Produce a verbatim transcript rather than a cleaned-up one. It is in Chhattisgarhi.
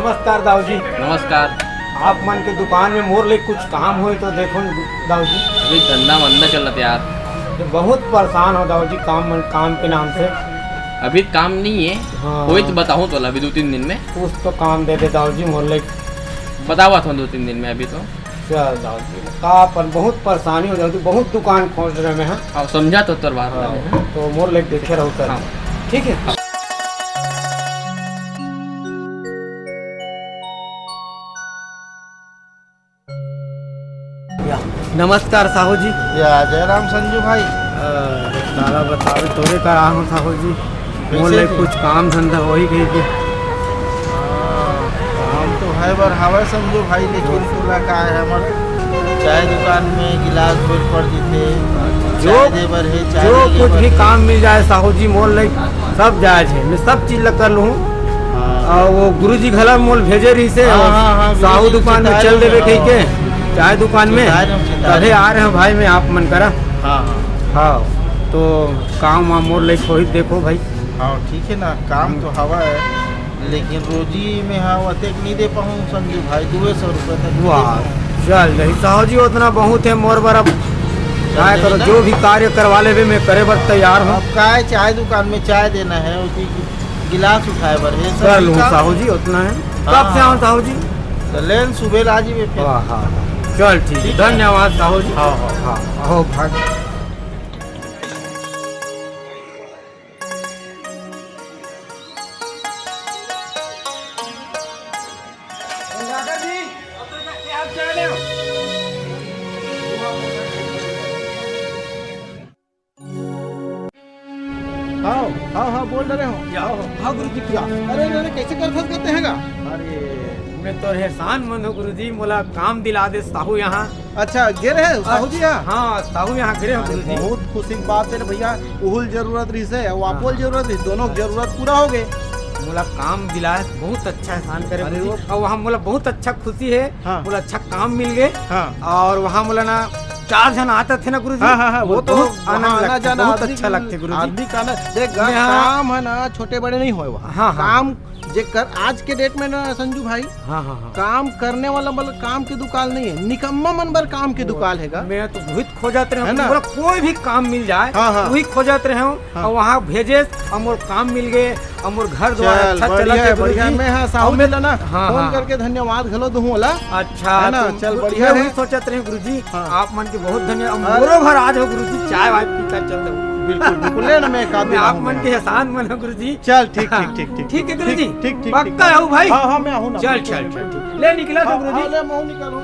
नमस्कार दाऊ जी। नमस्कार। आप मन के दुकान में मोर ले कुछ काम होय तो देखो दाऊ जी। अभी धंधा मंदा चलत यार। ये बहुत परेशान हो दाऊ जी, काम मन, काम के नाम से। अभी काम नहीं है। हाँ। कोई तो बताऊँ तो अभी दो तीन दिन में। कुछ तो काम दे दे दाऊ जी मोर ले। बतावा था दो तीन दिन में अभी तो। चल दाऊ जी, का पर बहुत परेशानी हो जाती, बहुत दुकान खोज रहे मैं, हाँ। हाँ, समझा तो तोर बात हाँ, मैंने, हाँ। तो मोर ले देखे रहो सर। हाँ। ठीक है। या, नमस्कार साहू जी। या, जय राम संजू भाई। अ, साला बतावे तोरे करा हूँ साहू जी। मोर ले कुछ काम धंधा होही कहिके। हाँ, काम तो है बर हावय संजू भाई, लेकिन पूरा का है हमर चाय दुकान में गिलास धोए पड़ जथे, जो, चाय दे बर हे, चाय जो कुछ भी काम मिल जाए साहू जी, मोर ले सब जायज है, मैं सब चीज ला कर लूँ। हाँ। और वो गुरुजी घला मोल भेजे रहिसे, हाँ, हाँ, हाँ, साहू दुकान में चल देवे कहिके, चाय दुकान में, तभे आ रहे हैं भाई मैं आप मन करा। हाँ, हाँ। हाँ, तो काम वाम मोर ले होही देखो भाई। हाँ, ठीक है ना, काम तो हवा है, लेकिन रोजी में हाँ अतेक नहीं दे पाऊँ संजू भाई, दो सौ रुपये तक नहीं दे पाऊँ। चल रही साहू जी, उतना बहुत है मोर बर। अब काय करो, जो भी कार्य करवा लेवे, मैं करे बर तैयार हूँ। अब काय चाय दुकान में चाय देना है, उसी गिलास उठाए बर है, कर लूँ साहू जी, उतना है। कब से आऊँ साहू जी? तो लेन सुबह ला जी फिर। हाँ, हाँ। चल ठीक है, धन्यवाद साहू जी। हाँ, हाँ। हाँ, हो भाग। हाँ, हाँ, हाँ, बोल रहे हो। या, हाँ, हाँ। हाँ, गुरु जी, क्या? अरे, अरे, कैसे करथस करते हैं गा? अरे, मैं तो एहसान मंद हूँ गुरु जी, मोला काम दिला दे साहू यहाँ। अच्छा, गे रहे हो साहू जी यहाँ? हाँ, साहू यहाँ गे रहे हो अरे, गुरु जी। बहुत खुशी की बात है रे भैया, उहुल जरूरत रही से, वापोल हाँ। जरूरत रही, दोनों की जरूरत पूरा हो गए। मोला काम दिलाए, बहुत अच्छा एहसान करे अरे गुरु जी। वो और वहाँ मोला बहुत अच्छा खुशी है, हाँ। मोला अच्छा काम मिल गए हाँ। और वहाँ मोला ना चार झन आते थे ना गुरु जी, हाँ, हाँ, हाँ, वो वो तो बहुत वहाँ आनंद आना लगता, जाना बहुत आदमी अच्छा की, लगता गुरु जी। आदमी का ना, देख, मैं हाँ काम है ना, छोटे बड़े नहीं होए वहाँ। हाँ, हाँ। काम जेकर आज के डेट में ना संजू भाई, हाँ, हाँ, हाँ। काम करने वाला मतलब काम की दुकान नहीं है, निकम्मा मन बर काम की दुकान है गा। मैं तो वही खोजत रहे हूँ है ना? कि मोला कोई भी काम मिल जाए, हाँ, हाँ। वही खोजत रहे हूँ हाँ। और वहाँ भेजे और मोर काम मिल गए और मोर घर द्वार चल, अच्छा चला बढ़िया के है, गुरु बढ़िया। जी। मैं हाँ, साहू और मैं जी ला ना हाँ, फोन हाँ। करके धन्यवाद घलो दूँ ओला। अच्छा, है ना? तो चल, मैं बढ़िया वही है। सोचत रहे गुरु जी, हाँ। आप मन के बहुत धन्यवाद। अरे। मोरो घर आज हो गुरु जी, चाय वाय पीता चल दो। बिल्कुल, बिल्कुल। ले ना, मैं एक आध मैं दिन आप आऊँ मन मैं। के एहसान मन हो गुरु जी। चल, ठीक, ठीक, ठीक, ठीक। ठीक है गुरु जी। ठीक, ठीक, ठीक, पक्का ठीक। हो भाई? हाँ, हाँ, मैं आऊँ ना। चल, बिल्कुल, चल, बिल्कुल। चल, ठीक। ले निकला तो हाँ, गुरु जी। हाँ, ले, मैं निकलूँ।